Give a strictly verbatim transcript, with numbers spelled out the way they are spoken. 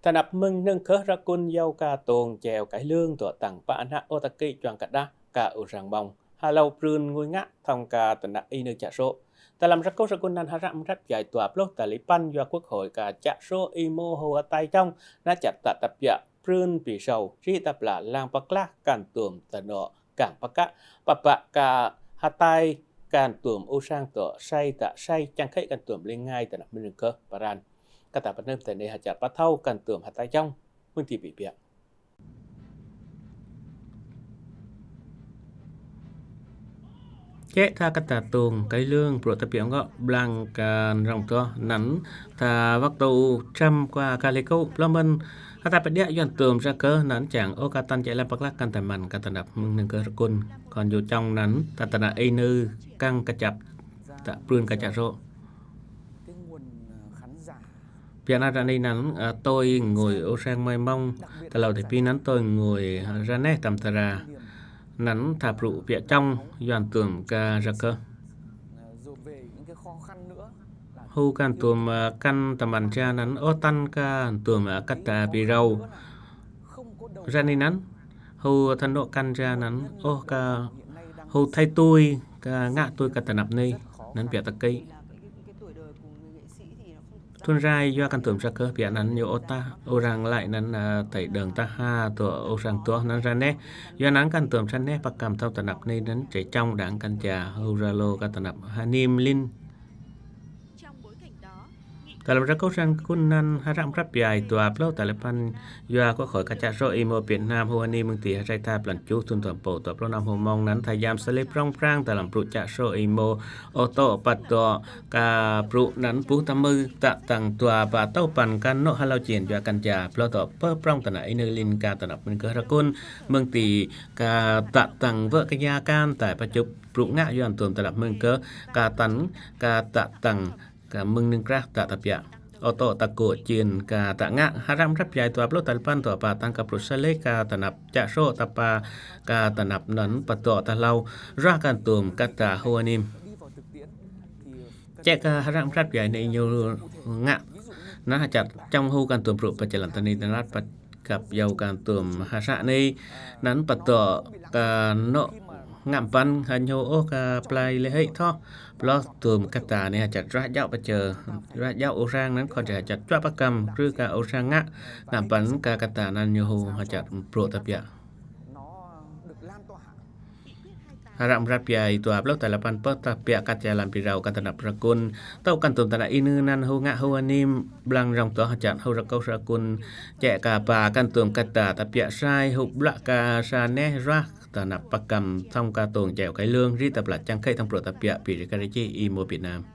Tơnap mơ̆ng nơ̆ng kơh rơkun yau ka tông cheo kai lương dŏ tăng pă ană ôtaki chuang kơđah ka u rang mong. Hlâo prưn ngui ngă thong ka tơnă i nư chă sô̆. Tơlăm rơkô rơkun anăn hră mrăt jai dua pluh tơlơi păn yua Quốc hội ka chă sô̆ i mô hô hơtai čŏng, nă čăt tă tăp biă prưn pi sâu, ri tăp la lang pơklah kăn tuôm tơnŏ kăng pơkă, pơbă ka hơtai kăn tuôm u sang dŏ sai tă sai čang khĕ kăn tuôm lĕ ngai tơnap mơ̆ng nơ̆ng kơh pran. Kơtă pơnơm tơnê hơčăt pơthâo kăn tuôm hơtai čŏng, mơ̆ng ti pi biă. Čĕ tha kơtă tông kai lương bruă tăp biă ngŏ blang kăn rŏng dŏ anăn tha wăk tâu čăm kua ka lĕ kô plơm mơ̆n. Kơtă pơđiă yuăn tuôm ră kơh anăn čang ôh ka tăn čĕ lăm pơklah kăn tơmăn ka tơnap mơ̆ng nơ̆ng kơh rơkun. Kăn yua čŏng anăn ta tơnă i nư kăng kơčăp tă prưn ka chă sô̆. Biă anăn ră anei anăn, ơ, tôi ngui u sang mai mong, tơlâo tơ pi anăn tôi ngui ra neh tăm tơra. Anăn tha brŭ biă čŏng yuăn tuôm ka ră kơh. Hô kăn tuôm, ơ, kăn tơmăn ja anăn ôh tăn kăn tuôm, ơ, kơtă pi râu. Ră anei anăn hô than nŏ kăn ja anăn ôh ka hô thai tui ka ngă tui ka tơnap anei anăn biă tơkei. Thŭn rai yua kăn tuôm ră kơh biă anăn ñu ôh ta u rang lai anăn, ơ, thai đơ̆ng ta ha dŏ u rang dŏ anăn ra neh. Yua anăn kăn tuôm ra neh pơkăm thâo tơnap anei anăn čĕ čŏng đang kăn ja hô ra lô ka tơnap hơnim lin. Tơlăm rơkô rơkun anăn hră mrăt jai dua pluh tơlơi păn yua Quốc hội ka chă sô̆ i mô Việt Nam hô hơnim mơ̆ng ti hơrai tha blan čuh thŭn dua êbâo dua pluh năm hô mông anăn tha yam sa lĕ prŏng prang tơlăm brŭ chă sô̆ i mô ô tô păt dŏ ka brŭ anăn puh tơmư tă tăng dua ba tâu păn kăn nŏ hlâo jên yua kăn ja pluh dŏ pơ prŏng tơnă i nư lin ka tơnap mơ̆ng kơh rơkun mơ̆ng ti ka tă tăng wơ̆ kơ ya kăn tai pơčŭp brŭ ngă yuăn tuôm tơnap mơ̆ng kơh ka tăn ka tă tăng ka mơ̆ng nơ̆ng krah tă tăp biă. Ô tô ta kô jên ka tă ngă hră mrăt jai dua pluh tơlơi păn dŏ pă tăng ka brŭ sa lĕ ka tơnap chă sô̆ tăp pă ka tơnap anăn pơdŏ ta hlâo ruah kăn tuôm kơtă hô hơnim. Čĕ ka hră mrăt jai anei ñu ngă anăn hơčăt čŏng hô kăn tuôm brŭ pơčalan tơnê tơnat păt kăp yau kăn tuôm hră anei anăn pơdŏ kăn nŏ ngă păn hơñ hô ôh ka plai lĕ hĕ thŏ. Pluh tuôm kơtă anei hơčăt ruah jao pơčơ, ruah jao u rang anăn khŏn čĕ hơčăt čuă pơkăm krư ka u rang ngă, ngă păn ka kơtă anăn ñu hô hơčăt bruă tăp biă. Hră mrăt jai dua pluh tơlơi păn pơh tăp biă kăt čơlan pi râu kăn tơnap rơkun. Tâu kăn tuôm tơnă i nư anăn hô ngă hô hơnim blang rŏng dŏ hơčăt hô rơkô rơkun. Čĕ ka ba kăn tuôm kơtă tăp biă sai hô blă ka sa neh ruah tơnap pơkăm thong ka tông jeo kai lương ri tăp la čang khĕ thong bruă tăp biă pi ri ka ri či i mô Việt Nam.